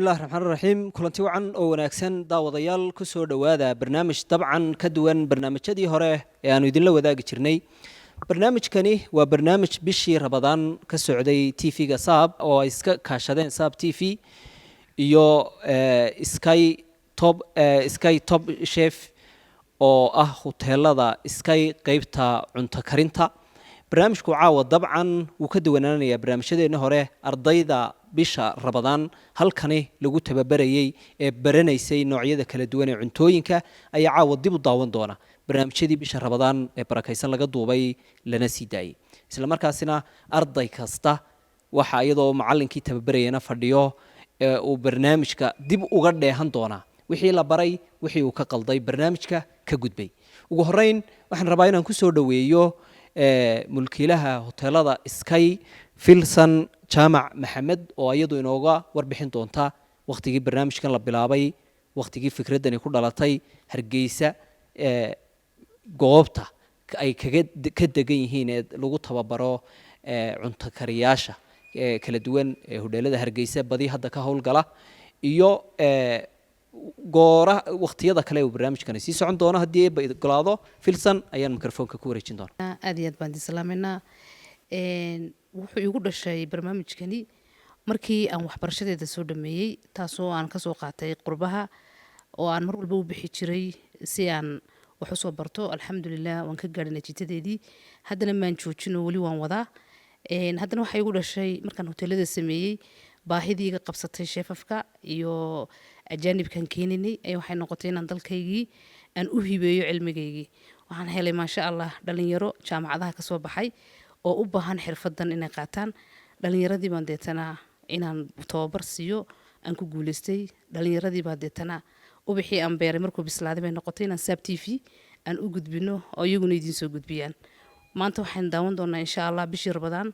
Bismillahi raxmaan raxiim. Kulanti wacan oo wanaagsan, daawadayaal. Kusoo dhowaada barnaamij dabcan ka duwan barnaamijyadii hore ee aanu idinla wadaagi jirnay. Barnaamijkani waa barnaamij bishii Rabadaan ka socday TV-ga Saab, oo ay iska kaashadeen Saab TV iyo Sky Top Chef, oo ah huteelada Sky qeybta cunto karinta. Barnaamijku caawa dabcan wuu ka duwanaanayaa barnaamijyadeeni hore. Ardayda bisha Rabadaan halkani lagu tababarayey ee baranaysay noocyada kala duwan ee cuntooyinka ayaa caawa dib u daawan doona barnaamijyadii bisha Rabadaan ee barakaysan laga duubay lana sii daayey. Isla markaasina arday kasta waxa iyadoo macallinkii tababarayana fadhiyo ee uu barnaamijka dib uga dheehan doonaa wixii la baray, wixii uu ka qalday, barnaamijka ka gudbay. Ugu horeyn waxaan rabaa inaan kusoo dhoweeyo mulkiilaha hoteelada Sky, Filson Jaamac Maxamed, oo iyadu inooga warbixin doonta wakhtigii barnaamijkan la bilaabay, wakhtigii fikraddani ku dhalatay, Hargeysa goobta ay kaga ka degan yihiin ee lagu tababaro cunto kariyaasha kala duwan ee hodheelada Hargeysa badi hadda ka howlgala, iyo goora wakhtiyada kale uu barnaamijkani sii socon doono haddii Eebba ogolaado. Filson ayaan mikrofoonka ku wareejin doona. Aad iyo aad baan idin salaameynaa. Wuxuu igu dhashay barnaamijkani markii aan waxbarashadeeda soo dhameeyey, taasoo aan kasoo qaatay qurbaha oo aan mar walba u bixi jiray si aan wax usoo barto. Alxamdulilah, waan ka gaadhay natiijadeedii. Haddana maan joojin oo weli waan wadaa. Haddana waxaa igu dhashay markaan hoteelada sameeyey, baahidii iga qabsatay chef-afka iyo ajaanibkan keeninay ayaa waxay noqotay inaan dalkaygii aan u hibeeyo cilmigaygii. Waxaan helay, maasha Allah, dhalinyaro jaamacadaha kasoo baxay oo u baahan xirfadan inay qaataan. Dhalinyaradii baan deetana inaan tababar siiyo aan ku guuleystay. Dhalinyaradii baa deetana ubixii aan beeray markuu bislaaday bay noqotay inaan Saab TV aan u gudbino oo iyaguna idiin soo gudbiyaan. Maanta waxaan daawan doonaa, insha Allah, bishii Rabadaan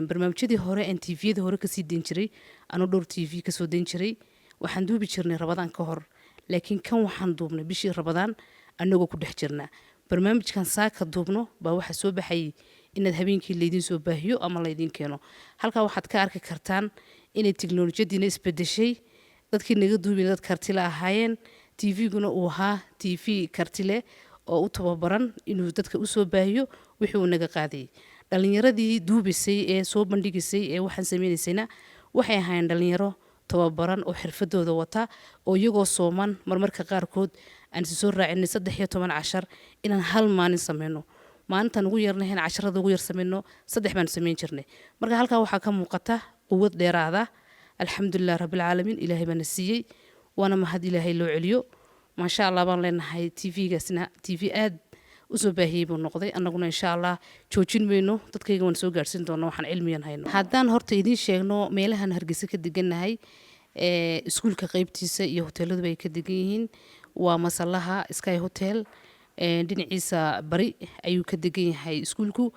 barnaamijyadii hore aan TV-yada hore kasii dayn jiray. Anuu dhowr TV kasoo dayn jiray. Waxaan duubi jirnay Rabadaan ka hor, laakiin kan waxaan duubnay bishii Rabadaan anagoo ku dhex jirnaa. Barnaamijkan saaka duubno baa waxaa soo baxayay inaad habeenkii laydiin soo baahiyo ama laydiin keeno. Halkaa waxaad ka arki kartaan inay tiknolojiyadiina isbedeshay, dadkii naga duubina dad kartile ahaayeen, TV-guna uu ahaa TV kartile oo u tababaran inuu dadka usoo baahiyo wixii uu naga qaadayay. Dhalinyaradii duubisay ee soo bandhigisay ee waxaan sameynaysayna waxay ahaayeen dhalinyaro tababaran oo xirfadooda wata, oo iyagoo sooman marmarka qaarkood aan isi soo raacinay 13 cashar inaan hal maalin sameyno. Maalintaan ugu yarnahayn casharada ugu yar sameyno saddex baan sameyn jirnay. Marka halkaa waxaa ka muuqata quwad dheeraada. Alxamdulilah rabbilcaalamiin, Ilaahay baana siiyey, waana mahad Ilaahay loo celiyo. Maasha Allah baan leenahay. TV-gaasna TV aad usoo baahiyey buu noqday. Annaguna, insha Allah, joojin mayno, dadkayga waan soo gaadhsiin doona waxaan cilmiyan hayno. Haddaan horta idiin sheegno meelahan Hargeysa ka degannahay, iskuulka qeybtiisa iyo hoteeladuba ay ka degan yihiin, waa Masallaha Sky Hotel. Dhinaciisa bari ayuu ka degan yahay iskuulku.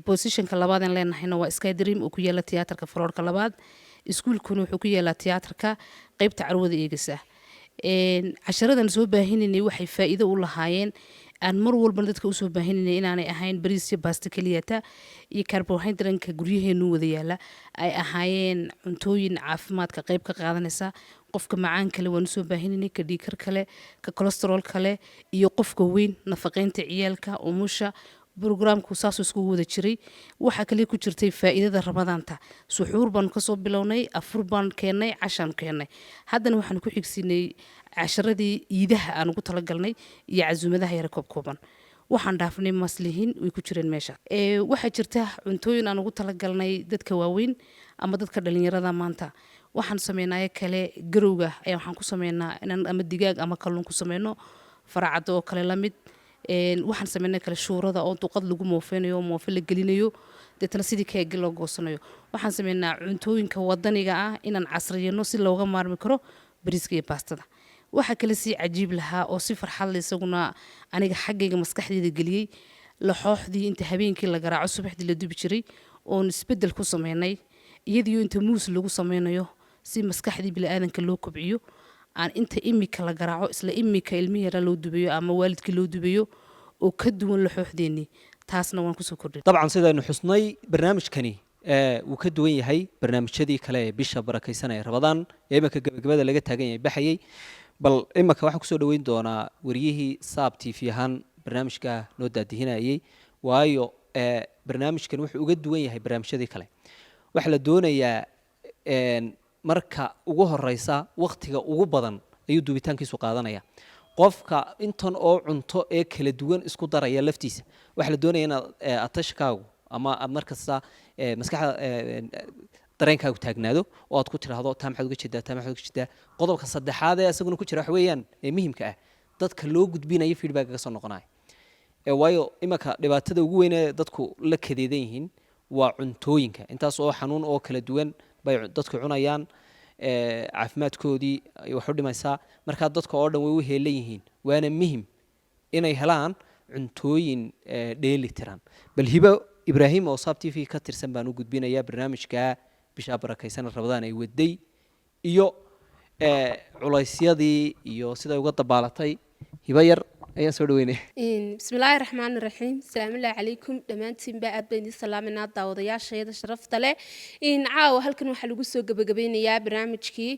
Positionka labaadeen leenahayna waa Sky Dream oo ku yaala tiyaatarka floorka labaad. Iskuulkuna wuxuu ku yaalaa tiyaatarka qeybta carwada eegasa. Casharadan soo baahinaynay waxay faa'iido u lahaayeen aan mar walbana dadka usoo baahinanay inaanay ahayn bariis iyo baasto keliyata iyo carbohydrate-ka guryaheenu wada yaala, ay ahaayeen cuntooyin caafimaadka qayb ka qaadanaysa. Qofka macaan kale waan usoo baahinanay, ka dhiigkar kale, ka cholesterol kale iyo qofka weyn, nafaqeynta ciyaalka, umusha. Programku saasuu iskugu wada jiray. Waxaa kale ku jirtay faa'iidada Ramadaanta. Suxuur baanu kasoo bilownay, afur baan keennay, cashaan keennay. Haddana waxaanu ku xigsiinay casharadii iidaha aan ugu talagalnay iyo casuumadaha yara koobkooban. Waxaan dhaafnay maslihiin way ku jireen meesha. Waxaa jirta cuntooyin aan ugu talagalnay dadka waaweyn ama dadka dhalinyarada. Maanta waxaan sameynaayo kale garowga ayaa waxaan ku sameynaa inaan ama digaag ama kalluun ku sameyno, faracado oo kale la mid. Waxaan sameynay kale shuurada oo duqad lagu moofeynayo oo moofe la gelinayo, deetana sidii keegi loo goosanayo. Waxaan sameynaa cuntooyinka wadaniga ah inaan casriyano si looga maarmi karo bariiska iyo baastada. Waxaa kale sii cajiib lahaa oo si farxad leh isaguna aniga xaggayga maskaxdeyda geliyey laxooxdii inta habeenkii la garaaco subaxdii la dubi jiray oon isbedel ku sameynay, iyadiyo inta muus lagu sameynayo si maskaxdii bini'aadanka loo kobciyo, aan inta imika la garaaco isla imika ilmihi yaraa loo dubayo ama waalidkii loo dubayo, oo ka duwan laxooxdeennii. Taasna waan kusoo kordhin. Dabcan sidaynu xusnay, barnaamijkani Wuu ka duwan yahay barnaamijyadii kale ee bisha barakaysan ee Rabadaan ee iminka gabagabada laga taagan yahay baxayay. Bal iminka waxaan kusoo dhoweyn doonaa wariyihii Saab TV ahaan barnaamijka noo daadihinayay, waayo barnaamijkan wuxuu uga duwan yahay barnaamijyadii kale. Waxaa la doonayaa marka ugu horeysa waqtiga ugu badan ayuu duubitaankiisu qaadanaya. Qofka intan oo cunto ee kala duwan isku daraya laftiisa, waxaa la doonaya inaad atashkaagu ama aad markasta maskaxda dareenkaagu taagnaado oo aad ku tidhaahdo, "Taa maxaad uga jeedaa? Taa maxaad uga jeedaa?" Qodobka saddexaad ee isaguna ku jira waxa weeyaan ee muhiimka ah, dadka loo gudbinayo feedback ka soo noqonaya. Waayo imanka dhibaatada ugu weyn ee dadku la kadeedan yihiin waa cuntooyinka. Intaas oo xanuun oo kala duwan bay dadku cunayaan, caafimaadkoodii ay wax u dhimaysaa. Markaa dadka oo dhan way u heelan yihiin, waana muhim inay helaan cuntooyin dheeli tiran. Bal Hibo Ibraahim oo Saab TV ka tirsan baan u gudbinayaa barnaamijka bisha barakaysan Rabadaan ay waday iyo culaysyadii iyo siday uga dabaalatay. Hibo yar ayaan soo dhaweynaya. Bismillaahi raxmaani raxiim. Asalaamullaahi calaykum dhammaantiinba, aad baan idiin salaaminaa daawadayaashayada sharafta leh. Caawa halkan waxaa lagu soo gebagabeynayaa barnaamijkii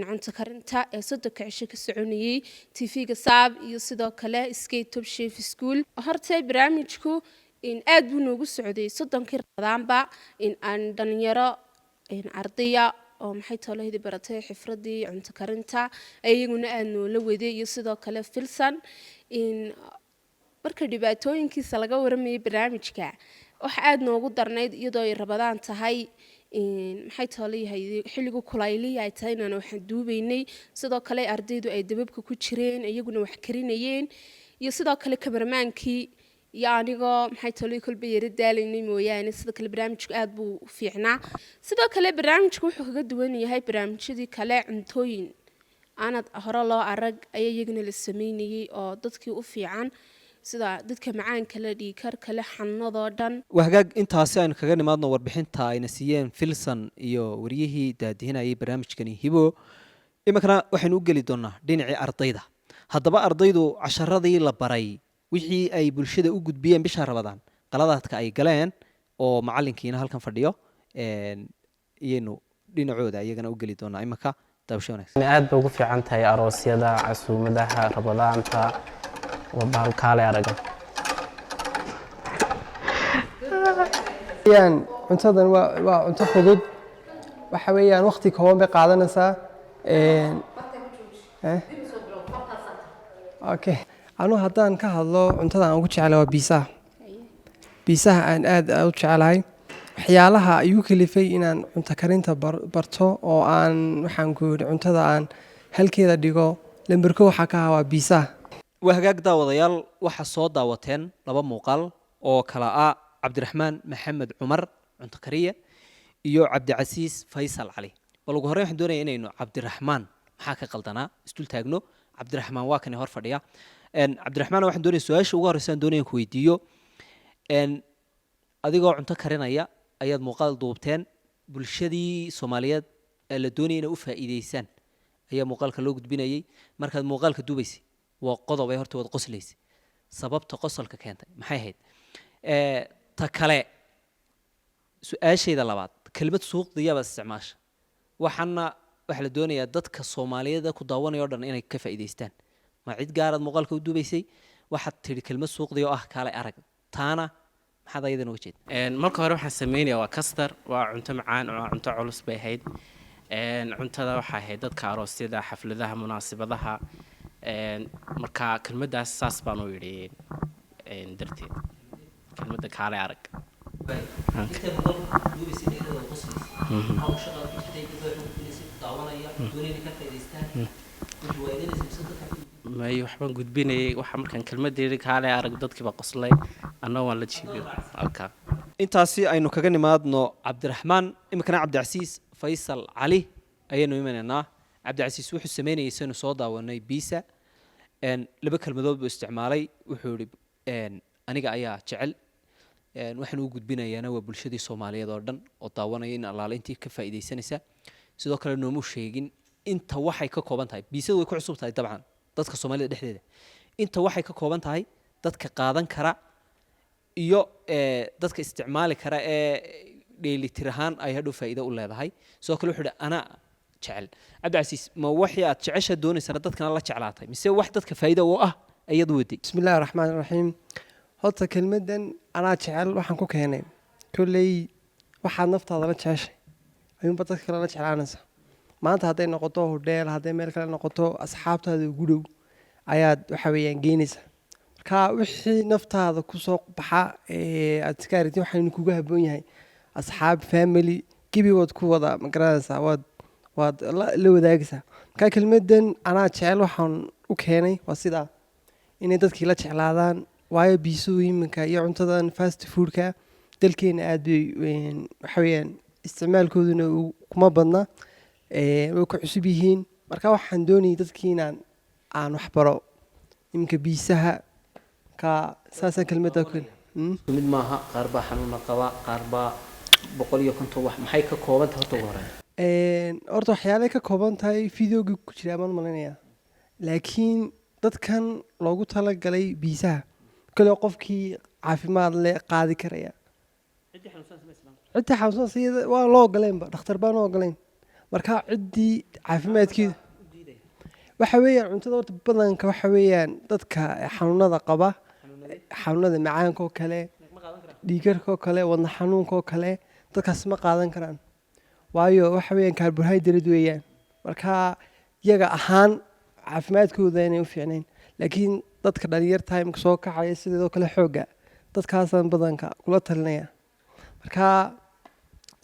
cunto karinta ee 30-ka cisho ka soconayey TV-ga Saab iyo sidoo kale Skate Top Chef School. Horta barnaamijku aad buu noogu socday 30-kii Ramadaanba. Aan dhalinyaro ardaya oo maxay toolahadii baratay xifradii cunto karinta, iyaguna aada noola waday, iyo sidoo kale Filsan. Marka dhibaatooyinkiisa laga waramayay barnaamijka, waxa aada noogu darnayd iyadoo ay Rabadaan tahay, maxay toolayahay, xilligu kulaylihii ay tahay inaan waxaan duubaynay, sidoo kale ardaydu ay dababka ku jireen, iyaguna wax karinayeen, iyo sidoo kale kameramaankii iyo anigoo maxay tolay kolba yara daalaynay mooyaane. Sidoo kale barnaamijku aada buu u fiicnaa. Sidoo kale barnaamijku wuxuu kaga duwan yahay barnaamijyadii kale, cuntooyin aanad hore loo arag ayaa iyagana la sameynayay oo dadkii u fiican, sida dadka macaanka le, dhiigkarka le, xanuunadoo dhan. Waa hagaag, intaasi aynu kaga nimaadno warbixinta ayna siiyeen Filson iyo wariyihii daadihinayay barnaamijkani Hibo. Iminkana waxaynu u geli doonaa dhinacii ardayda. Haddaba ardaydu casharadii la baray, wixii ay bulshada u gudbiyeen bisha Rabadaan, qaladaadka ay galeen oo macalinkiina halkan fadhiyo, iyaynu dhinacooda iyagana u geli doonaa iminka. Daawasho wanaagsan. Aad bay ugu fiican tahay aroosyada, casuumadaha, Rabadaanta. Waa bahalkaale araga. Weeyaan cuntadan waa cunto fudud. Waxa weeyaan waqti kooban bay qaadanaysaa. Eh? Okay, anu haddaan ka hadlo cuntada aan ugu jecelahay waa biisaha. Biisaha aan aad u jecelahay. Waxyaalaha igu kalifay inaan cunto karinta barto oo aan, waxaan ku yidhi, cuntada aan halkeeda dhigo, lambarko waxaa ka ahaa waa biisaha. Waa hagaag daawadayaal, waxaa soo daawateen laba muuqaal oo kala ah Cabdiraxmaan Maxamed Cumar, cunto kariye, iyo Cabdicasiis Faysal Cali. Bal ugu horreyn waxaan doonaya inaynu Cabdiraxmaan maxaa ka qaldanaa isdul taagno. Cabdiraxmaan waa kani hor fadhiya. Cabdiraxmaan, waxaan doonaya su-aasha ugu horreysa aan doonaya in ku weydiiyo. Adigoo cunto karinaya ayaad muuqaal duubteen. Bulshadii Soomaaliyeed ee la doonaya inay u faa'iideysaan ayaa muuqaalka loo gudbinayay. Markaad muuqaalka duubaysay, waa qodob ay horta waad qoslaysay. Sababta qosolka keentay maxay ahayd? Ta kale, su-aashayda labaad, kelmad suuqdiyabaad isticmaasha. Waxaana waxaa la doonayaa dadka Soomaaliyeed ee ku daawanaya o dhan inay ka faa'iidaystaan. Ma cid gaaraad muuqaalka u duubaysay? Waxaad tidhi kelmad suuqdiya oo ah "kaale arag", taana maxaad ayadana uga jeeda? Marka hore waxaan sameynaya waa custard, waa cunto macaan, waa cunto culus bay ahayd. Cuntada waxaa ahayd dadka aroosyada, xafladaha, munaasibadaha. Marka kelmaddaas saas baan u yidhi darteed, kelmadda "kaale arag". Intay muuqaalka duubaysay iyadoo qoslaysay, hawl shaqaad ku jirtay, dad baa gudbinaysay daawanaya, doonaya inay ka faa'iidaystaan. Waydinaysa mise dadka? May, waxbaan gudbinayay. Waxa markaan kelmadda yidhi "kaale arag", dadkiiba qoslay, anna waan la jiibay halkaa. Intaasi aynu kaga nimaadno Cabdiraxmaan. Iminkana Cabdicasiis Faysal Cali ayaynu imanaynaa. Cabdicasiis wuxuu sameynayay, saynu soo daawanay, biisa. Laba kelmadood buu isticmaalay. Wuxuu yihi, "Aniga ayaa jecel." Waxaan u gudbinayaana waa bulshadii Soomaaliyeed oo dhan oo daawanaya, in allaale intii ka faa'iidaysanaysa. Sidoo kale noomu sheegin inta waxay ka kooban tahay biisadu. Way ku cusub tahay dabcan dadka Soomaalida dhexdeeda. Inta waxay ka kooban tahay, dadka qaadan kara iyo dadka isticmaali kara ee Dheelitir ahaan ay hadhow faa'iido u leedahay. Sidoo kale wuxuu yidhi anaa jecel. Cabdicasiis, ma waxii aad jecesha doonaysana dadkana la jeclaatay, mise wax dadka faa'iido u ah ayaad waday? Bismi illaahi raxmaan raxiim. Horta kelmaddan "anaa jecel" waxaan ku keenay, kolley waxaad naftaada la jeceshay ayuunba dadka kale la jeclaanaysa. Maanta hadday noqoto hodheel, hadday meel kale noqoto, asxaabtaada ugu dhow ayaad waxa weeyaan geynaysa. Marka wixii naftaada kusoo baxa ee aad iska aragtid waxaynu kugu habboon yahay, asxaab, family, gebi waad ku wada magaranaysaa, waad la wadaagaysaa. Marka kelmaddan "anaa jecel" waxaan u keenay waa sidaa, inay dadkii la jeclaadaan, waayo biisuhu iminka iyo cuntadan fast foodka dalkeena aad bay waxa weeyaan isticmaalkooduna uu kuma badna, way ku cusub yihiin. Marka waxaan doonayay dadkii inaan aan wax baro iminka biisaha ka, saasaan kelmadda ku Mid maaha, qaar baa xanuuna qaba, qaar baa 150 wax. Maxay ka kooban tahay horta ugu horreyn? Horta waxyaalay ka kooban tahay videogii ku jira baan malaynayaa, laakiin dadkan loogu talagalay biisaha kale, qofkii caafimaad leh qaadi karaya, ciddii xanuunsan iyada waa loo ogoleynba, dhakhtar baan u ogoleyn. Marka ciddii caafimaadkeedu waxa weeyaan cuntada horta badanka waxa weeyaan dadka xanuunada qaba, xanuunada macaanka oo kale, dhiigkarka oo kale, wadna xanuunka oo kale, dadkaas ma qaadan karaan, waayo waxa weeyaan carbohydrate weeyaan. Marka iyaga ahaan caafimaadkooda inay u fiicnayn, laakiin dadka dhalinyarta imika soo kacaya sideedoo kale xoogga dadkaasaan badanka kula talinaya. Marka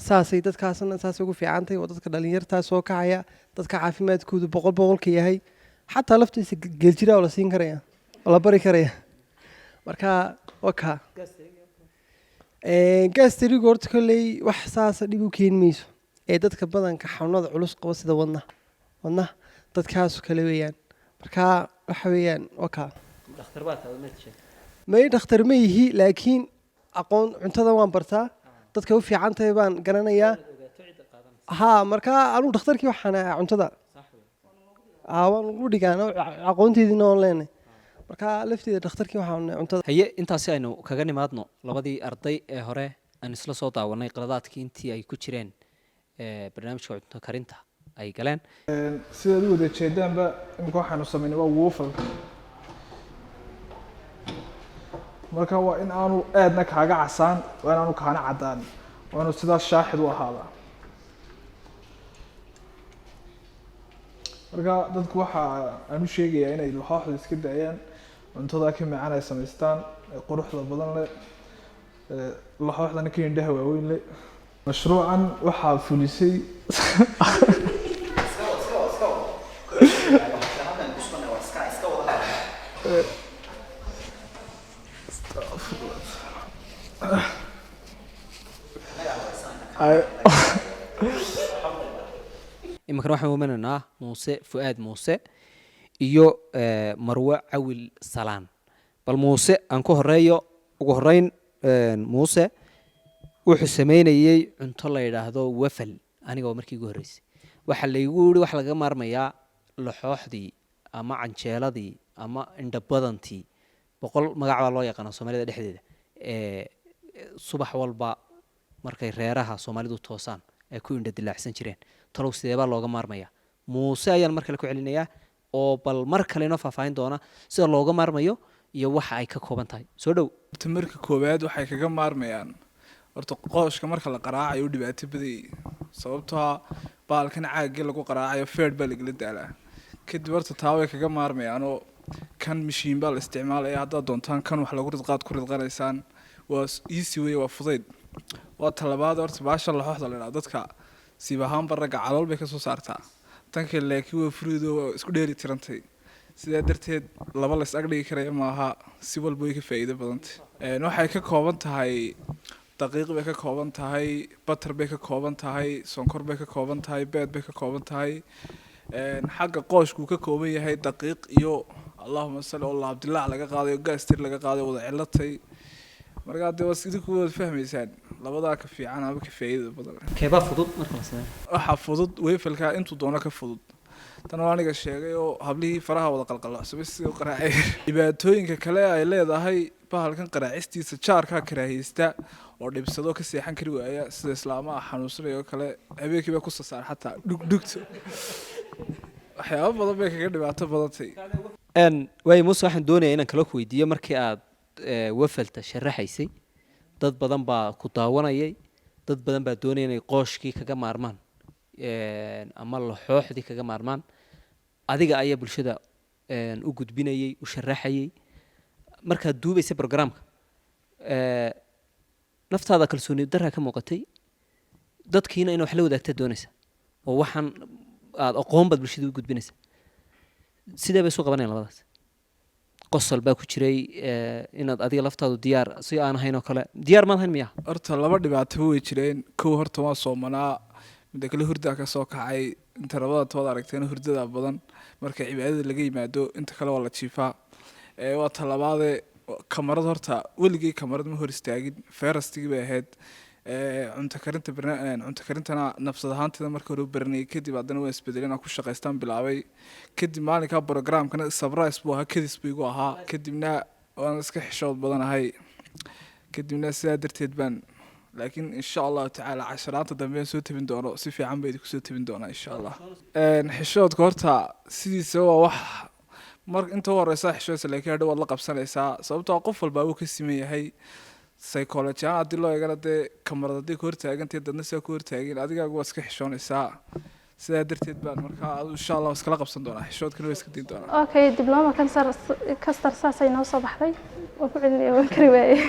saasay dadkaasna saasay ugu fiicantahay. Waa dadka dhalinyartaa soo kacaya, dadka caafimaadkoodu boqol boqolka yahay, xataa laftiisa geeljiraa oo la siin karaya oo la bari karaya. Marka waa kaa gastrigu. Horta kolley wax saasa dhib u keeni mayso ee dadka badanka xanuunada culus qaba, sida wadnaha dadkaas kale weeyaan. Marka waxa weeyaan waa kaa. Dhakhtar baa tahay, ma sheeg? May, dhakhtar ma yihi, laakiin aqoon cuntada waan bartaa, dadka u fiican tahay baan garanayaa. Ha, marka anugu dhakhtarkii waxaan ahaa cuntada. Waan ugu dhigaan, aqoonteediina waan leenahay. Marka lafteeda dhakhtarkii waxaan ahay cuntada. Haye, intaasi aynu kaga nimaadno labadii arday ee hore aan isla soo daawanay qaladaadkii intii ay ku jireen barnaamijka cunto karinta ay galeen. Sidaad u wada jeedaanba, imika waxaanu sameynay waa waffle. Marka waa in aanu aadna kaaga casaan, waa in aanu kaana caddaan, waa inuu sidaas shaaxid u ahaadaa. Marka dadku waxa aan u sheegayaa inay laxooxda iska daayaan, cuntada ka macaan ay samaystaan ee quruxda badan leh, laxooxdana ka indhaha waaweyn leh. Mashruucan waxaa fulisay Iminkana waxaan wamanaynaa Muuse Fu'aad Muuse iyo Marwe Cawil Salaan. Bal Muuse aan ku horeeyo. Ugu horeyn Muuse wuxuu sameynayey cunto la yidhaahdo waffle. Aniga oo markii ugu horreysay waxaa laygu yidhi waxa lagaga maarmayaa laxooxdii ama canjeeladii ama indhabadantii, 100 magac baa loo yaqaana Soomaalida dhexdeeda, ee subax walba markay reeraha Soomaalidu toosaan ay ku indha dilaacsan jireen. Talow sideebaa looga maarmaya? Muuse ayaan mar kale ku celinayaa oo bal mar kale inoo faahfaahin doona sida looga maarmayo iyo waxa ay ka kooban tahay. Soo dhow. Horta marka koowaad waxay kaga maarmayaan, horta qooshka marka la qaraacayo u dhibaato badayay, sababtoo ah baalkan caagii lagu qaraacayo feer baa lagala daalaa. Kadib horta taa way kaga maarmayaan oo kan mishiin baa la isticmaalaya. Haddaad doontaan kan wax lagu ridqaad ku ridqanaysaan, waa easy wey, waa fudayd. Waa talabaad, horta baasha laxooxda la idhaha dadka siib ahaanba ragga calool bay kasoo saartaa. Tan kale laakiin waa furido, waa isku dheeli tirantay. Sidaa darteed laba la is agdhigi karaya maaha, si walba way ka faa'iido badantay. Waxay ka kooban tahay daqiiq bay ka kooban tahay, butter bay ka kooban tahay, sonkor bay ka kooban tahay, beed bay ka kooban tahay. Xagga qooshkuu ka kooban yahay daqiiq iyo allahuma salli oo laabdilaac laga qaadayo, gaastir laga qaadayo, wada cilatay. Markaa dee waa idinku waad fahmaysaan labadaa ka fiican ama ka faa'iidada badan. Keebaa fudud marka la sameeyo? Waxaa fudud waffleka, intuu doono ka fudud. Tan waa aniga sheegay oo hablihii faraha wada qalqalacsamay sidii u qaraacay. Dhibaatooyinka kale ay leedahay Bahalkan qaraacistiisa jaarkaa karaahiyeysta oo dhibsado, ka seexan kari waaya, sida islaamaha xanuunsanaya oo kale. Habeenkii bay ku sasaar xataa dhugdhugto. Waxyaabo badan bay kaga dhibaato badantay. Waayo Muuse, waxaan doonayaa inaan kala ku weydiiyo: markii aad wafelta sharaxaysay, dad badan baa ku daawanayay, dad badan baa doonaya inay qooshkii kaga maarmaan ama laxooxdii kaga maarmaan. Adiga ayaa bulshada u gudbinayay, u sharaxayay. Markaad duubaysay programka, naftaada kalsooni daraa ka muuqatay, dadkiina ina wax la wadaagtaa doonaysa oo waxaan aad aqoon baad bulshada u gudbinaysa. Sidee bay isu qabanayaan labadaas? Qosol baa ku jiray, inaad adiga laftaadu diyaar si aan ahayn oo kale, diyaar maad ahayn miya? Horta laba dhibaataba way jireen. Kow, horta waan soomanaa. Midda kale, hurdaa ka soo kacay. Inta labada tood aragteena hurdada badan marka cibaadada laga yimaado, inta kale waa la jiifaa. Waa talabaade, kamarad horta weligay kamarad ma hor istaagin, first-igii bay ahayd. Cunto karinta cunto karintana nafsad ahaanteeda marka hore u baranayay, kadib haddana waan isbedelay, inaan ku shaqaystaan bilaabay. Kadib maalinka programkana surprise buu ahaa, kadis buu igu ahaa. Kadibna waan iska xishood badanahay, kadibna sidaa darteed baan. Laakiin insha Allahu tacaala casharaanta dambe aan soo tabin doono, si fiican ba idinku soo tabin doonaa insha Allah. Xishoodka horta sidiisa waa wax mar inta u horeysa xishoodsa, laakiin hadhow waad la qabsanaysaa, sababtoo ah qof walbaa uu ka siman yahay. Psychology ahaan haddii loo eegana, dee kamarad haddii ku hortaagantahay, dadna sidaa ku hortaagin, adigaagu waa iska xishoonaysaa. Sidaa darteed baan markaa adu insha Allah iskala qabsan doonaa, xishoodkana waa iska diin doonaa. Okay, diploma kansar custard saasay noo soo baxday. Waan ku celinaya, waan kari waayey.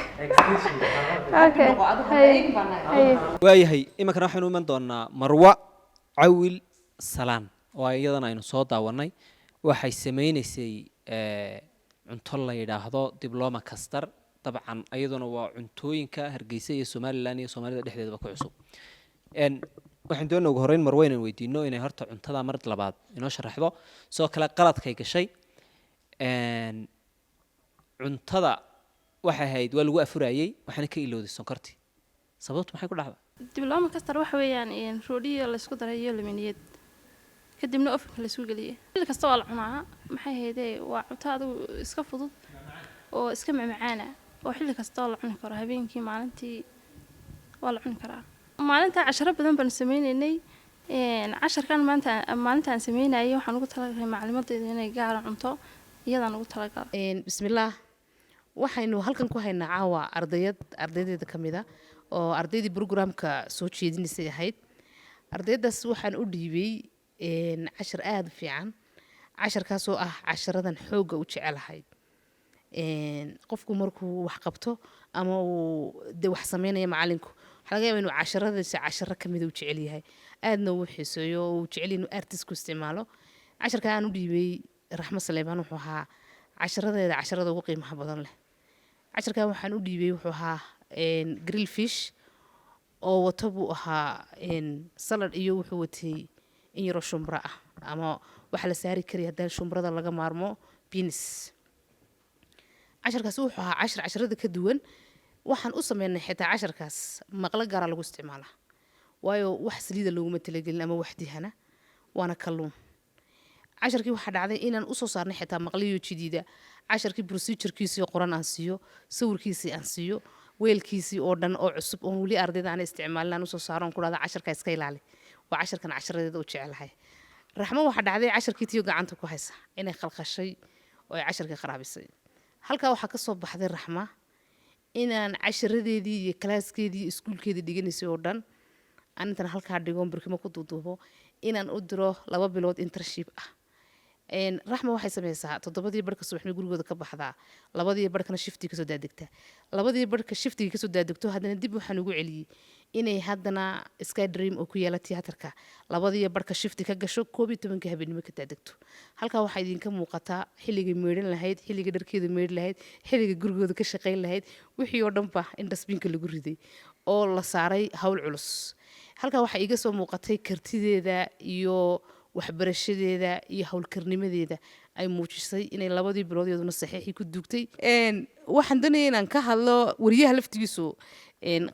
Okay, hay hay. Waayahay, iminkana waxaynu iman doonaa Marwa Cawil Salaan oo iyadana aynu soo daawanay. Waxay sameynaysay cunto la yidhaahdo diploma custard. Dabcan iyaduna waa cuntooyinka Hargeysa iyo Somaliland iyo Soomaalida dhexdeedaba ku cusub. Waxaan doonaa ugu horreyn Marwa inaan weydiino inay horta cuntada mar labaad inoo sharaxdo, sidoo kale qaladkay gashay. Cuntada waxay ahayd waa lagu afurayey, waxaana ka ilowday sonkortii. Sababtu maxay ku dhacda? Diploma custard waxa weeyaan roodhiyo laysku daray iyo laminiyad, kadibna ovenka laysku geliyey. Xilli kasta waa la cunaa. Maxay ahaydee, waa cunto adigu iska fudud oo iska macmacaana oo xilli kasta oo la cuni karo, habeenkii, maalintii waa la cuni karaa. Maalinta casharo badan baanu sameyneynay. Casharkan maanta, maalinta aan sameynayay, waxaan ugu talagalay maclimadeyda inay gaara cunto iyadaan ugu talagalay. Bismillaah, waxaynu halkan ku haynaa caawa ardayad ardaydeeda ka mid a oo ardaydii programka soo jeedinaysay ahayd. Ardaydaas waxaan u dhiibay cashar aada u fiican, casharkaasoo ah casharadan xoogga u jecelahay. Qofku markuu wax qabto ama uu de wax sameynaya, macalinku waxaa laga yaaba inuu casharadiisa casharo kamida u jecel yahay, aadna uu xiiseeyo oo uu jecel yahay inuu artist ku isticmaalo. Casharka aan u dhiibay Raxmo Saleebaan wuxuu ahaa casharadeeda casharada ugu qiimaha badan leh. Casharkan waxaan u dhiibay wuxuu ahaa grill fish oo wato buu ahaa salad iyo wuxuu watay in yaroo shumbro ah, ama waxaa la saari karaya haddaan shumbrada laga maarmo beans. Casharkaasi wuxuu ahaa cashar casharada ka duwan. Waxaan u sameynay xitaa casharkaas maqlo gaara lagu isticmaalaa, waayo wax saliida looguma talagelin ama wax dihana, waana kalluun. Casharkii waxaa dhacday inaan usoo saarnay xitaa maqliyo jidiida. Casharkii procedurekiisii qoran aan siiyo, sawirkiisii aan siiyo, weelkiisii oo dhan oo cusub oon weli ardayda aan isticmaalin aan usoo saaro, oon ku dhahda casharka iska ilaali, waa casharkan casharadeeda u jecelahay. Raxmo waxaa dhacday casharkii tiyo gacanta ku haysa inay khalkhashay oo ay casharkii kharaabisay. Halkaa waxaa ka soo baxday Raxma inaan casharadeedii iyo classkeedii iyo iskuulkeedii dhiganaysay oo dhan aan intan halkaa dhigoon barkimo ku duuduubo, inaan u diro 2 bilood internship ah. Raxma waxay sameysaa 7-dii barhka subaxnimo gurigooda ka baxdaa, 2-dii barhkana shiftiga kasoo daadegtaa. 2-dii barhka shiftiga kasoo daadegto, haddana dib waxaan ugu celiyey inay haddana Sky Dream oo ku yaala tiyaatarka 2-dii barhka shifti ka gasho, 11-ka habeenimo ka daadegto. Halkaa waxaa idinka muuqataa xilligay meydhan lahayd, xilliga dharkeeda meydhi lahayd, xilliga gurigooda ka shaqayn lahayd, wixii oo dhanba in dustbinka lagu riday oo la saaray hawl culus. Halkaa waxaa iiga soo muuqatay kartideeda iyo waxbarashadeeda iyo howlkarnimadeeda ay muujisay inay 2-dii bilood iyaduna saxiixii ku duugtay. Waxaan doonaya inaan ka hadlo wariyaha laftigiisu.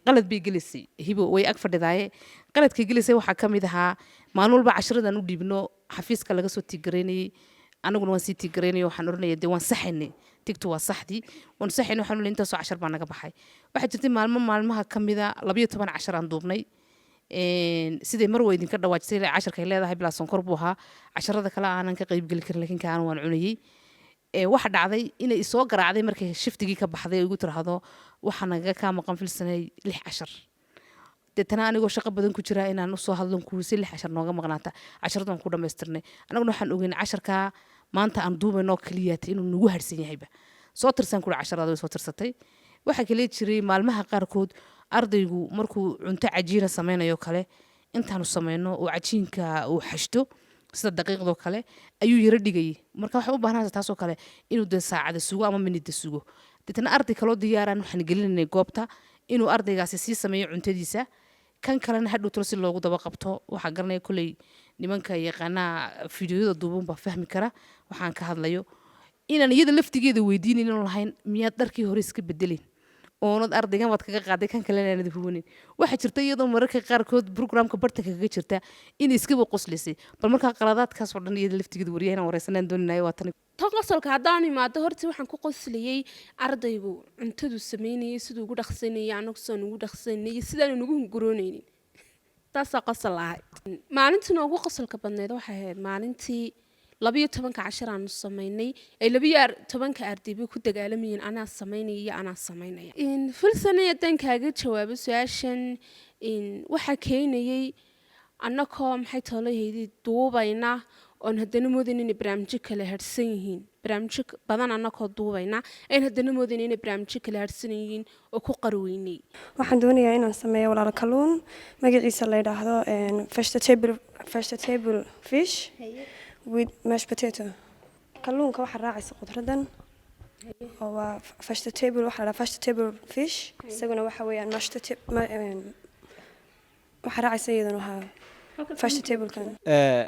Qalad bay gelisay Hibo, way ag fadhidaaye. Qaladkay gelisay waxaa ka mid ahaa maalin walba casharadan u dhiibno xafiiska laga soo tiigaraynayay. Anaguna waan sii tick-garaynay, waxaan oranaya dee waan saxaynay, tick-tu waa saxdii, waan saxaynay. Waxaan oranay intaasoo cashar baa naga baxay. Waxaa jirtay maalmo maalmaha ka mida 12 cashar aan duubnay. Siday mar waa idinka dhawaajisay, casharkay leedahay bilaa sonkor buu ahaa. Casharada kale aanan ka qaybgeli karin, laakiin kaana waan cunayey. Waxa dhacday inay isoo garaacday markay shift-igii ka baxday oo igu tiraahdo, "Waxaa nagaga kaa maqan, Filsanay, lix cashar." Deetana anigoo shaqo badan ku jira inaan usoo hadlon kuwisi lix cashar nooga maqnaata, casharada waan ku dhamaystirnay. Annaguna waxaan ogeyn casharkaa maanta aan duubaynoo keliyaata inuu nagu harsan yahayba. Soo tirsaan kuri casharada, way soo tirsatay. Waxaa kale jiray maalmaha qaarkood ardaygu markuu cunto cajiina sameynayo kale, intaanu sameyno oo cajiinka uu xashto sida daqiiqdoo kale ayuu yaro dhigayay. Marka waxay u baahnaysa taasoo kale inuu dee saacada sugo ama minida sugo. Deetana arday kaloo diyaaraan waxaan gelinaynay goobta inuu ardaygaasi sii sameeyo cuntadiisa, kan kalena hadhow talo si loogu daba qabto. Waxaa garanaya kolley nimanka yaqaanaa fiidiyoyada duuban baa fahmi kara waxaan ka hadlayo. Inaan iyada laftigeeda weydiinin lahayn, "Miyaad dharkii hore iska bedelin oonad ardaygan waad kaga qaaday, kan kalena aanad huwanin?" Waxaa jirta iyadoo mararka qaarkood programka bartanka kaga jirta inay iskaba qoslaysay. Bal markaa qaladaadkaasoo dhan iyada laftigeeda wariyaha inaan wareysanaan dooninayo waa tan. Tan qosolka haddaan imaado, horta waxaan ku qoslayay ardaygu cuntadu sameynayay siduu ugu dhaqsanayay, anagu sidaan ugu dhaqsanayay, sidaanu nagu hunguroonaynin, taasaa qosol ahayd. Maalintii noogu qosolka badneyd waxay ahayd maalintii 12-ka cashar aanu samaynay, ay 12-ka ardayba ku dagaalamayeen, anaa samaynaya iyo anaa samaynaya. Filsanay, haddaan kaaga jawaabo su-aashan, waxaa keenayay annakoo maxay toolahaydi duubayna oon haddana moodayn inay barnaamijyo kale harsan yihiin. Barnaamijyo badan annakoo duubayna ayn haddana moodayn inay barnaamijyo kale harsan yihiin oo ku qarweynay. Waxaan doonayaa inaan sameeyo, walaalo, kalluun magaciisa la yidhaahdo vegetable fish with mashed potato. Kalluunka waxaa raacaysa khudradan oo waa vegetable, waxaa la dhahaa vegetable fish. Isaguna waxa weeyaan mashed waxaa raacaysa iyaduna waxaa vegetable-kan.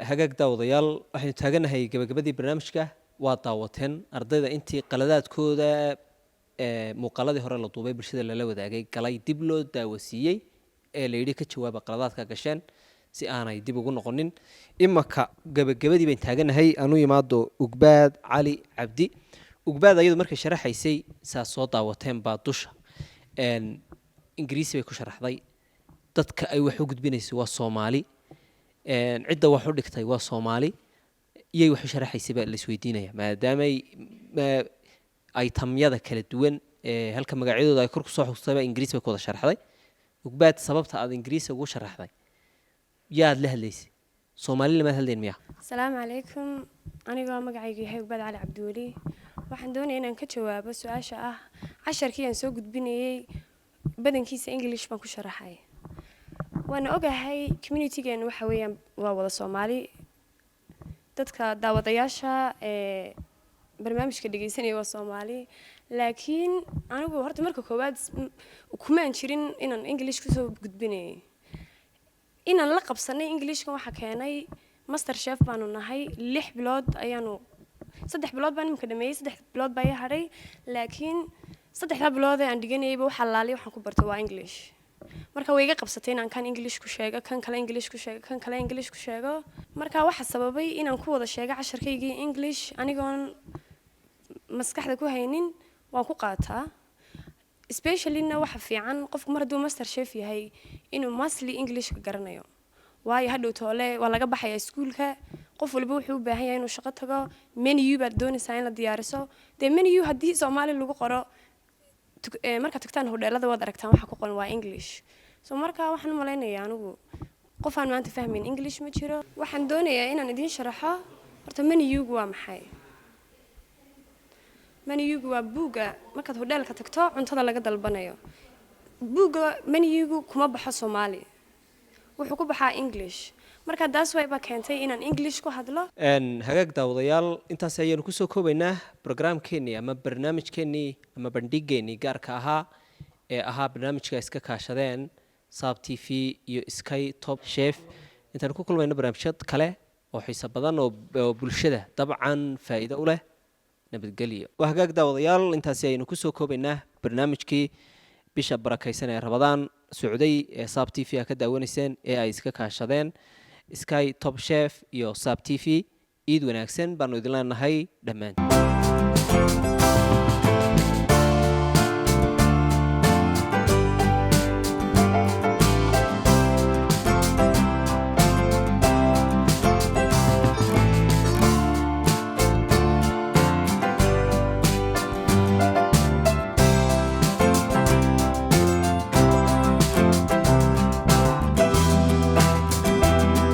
Hagaag daawadayaal, waxaynu taaganahay gabagabadii barnaamijka. Waa daawateen ardayda intii qaladaadkooda muuqaaladii hore la duubay, bulshada lala wadaagay, galay, dib loo daawasiiyey ee la yidhi ka jawaaba qaladaadka gasheen si aanay dib ugu noqonin. Imaka gabagabadii bayn taaganahay. Aanu imaado Ugbaad Cali Cabdi. Ugbaad ayadu markay sharaxaysay saa soo daawateen baa dusha Ingiriisi bay ku sharaxday. Dadka ay wax u gudbinaysay waa Soomaali, cidda wax u dhigtay waa Soomaali, iyay wax u sharaxaysay baa la isweydiinaya, maadaamay item-yada kala duwan ee halka magacyadooda ay kor kusoo xustayba Ingiriisi bay ku wada sharaxday. Ugbaad, sababta aad Ingiriisi ugu sharaxday, yaad la hadlaysay? Soomaali lamaad hadlayn miya? Asalaamu calaykum. Anigoo magacaygu yahay Ugbaad Cali Cabdiweli, waxaan doonaya inaan ka jawaabo su-aasha ah casharkii aan soo gudbinayey badankiisa English baan ku sharaxay. Waana ogahay community-geenu waxa weeyaan waa wada Soomaali. Dadka daawadayaasha ee barnaamijka dhegeysanaya waa Soomaali, laakiin anigu horta marka koowaad kumaan jirin inaan English kusoo gudbinayay. Inaan la qabsanay Englishkan waxaa keenay master chef baanu nahay. 6 bilood ayaanu, 3 bilood baan imika dhameeyey, 3 bilood baa ii hadhay, laakiin saddexdaa bilood ee aan dhiganayayba waxa laaliya waxaan ku bartay waa English. Marka way iga qabsatay inaan kan English ku sheego, kan kale English ku sheego, kan kale English ku sheego. Marka waxa sababay inaan ku wada sheego casharkaygii English anigoon maskaxda ku haynin waan ku qaataa. Speciallyna waxa fiican qofku mar hadduu master chef yahay inuu mostly Englishka garanayo, waayo hadhow toole waa laga baxayaa iskuulka, qof walba wuxuu u baahan yahay inuu shaqo tago. Menu baad doonaysaa in la diyaariso, dee menu haddii Soomaali lagu qoro, markaad tagtaan hodheelada waad aragtaan waxa ku qoran waa English. So marka waxaan u malaynayaa anigu qof aan maanta fahmayn English ma jiro. Waxaan doonayaa inaan idiin sharaxo horta menugu waa maxay. Menugu waa buugga markaad hodheelka tagto cuntada laga dalbanayo. Buugga menugu kuma baxo Soomaali, wuxuu ku baxaa English. Marka taas way baa keentay inaan English ku hadlo. Hagaag daawadayaal, intaas ayaanu kusoo koobaynaa programkeenii ama barnaamijkeenii ama bandhiggeenii gaarka ahaa ee ahaa barnaamijka iska kaashadeen Saab TV iyo Sky Top Chef. Intaanu ku kulmayno barnaamijyad kale oo xiiso badan oo bulshada dabcan faa'iido u leh, nabadgelyo. Waa hagaag daawadayaal, intaasi ayaynu kusoo koobaynaa barnaamijkii bisha barakaysan ee Rabadaan socday ee Saab TV a ka daawanayseen ee ay iska kaashadeen Sky Top Chef iyo Saab TV. Iid wanaagsan baanu idin leenahay dhammaan.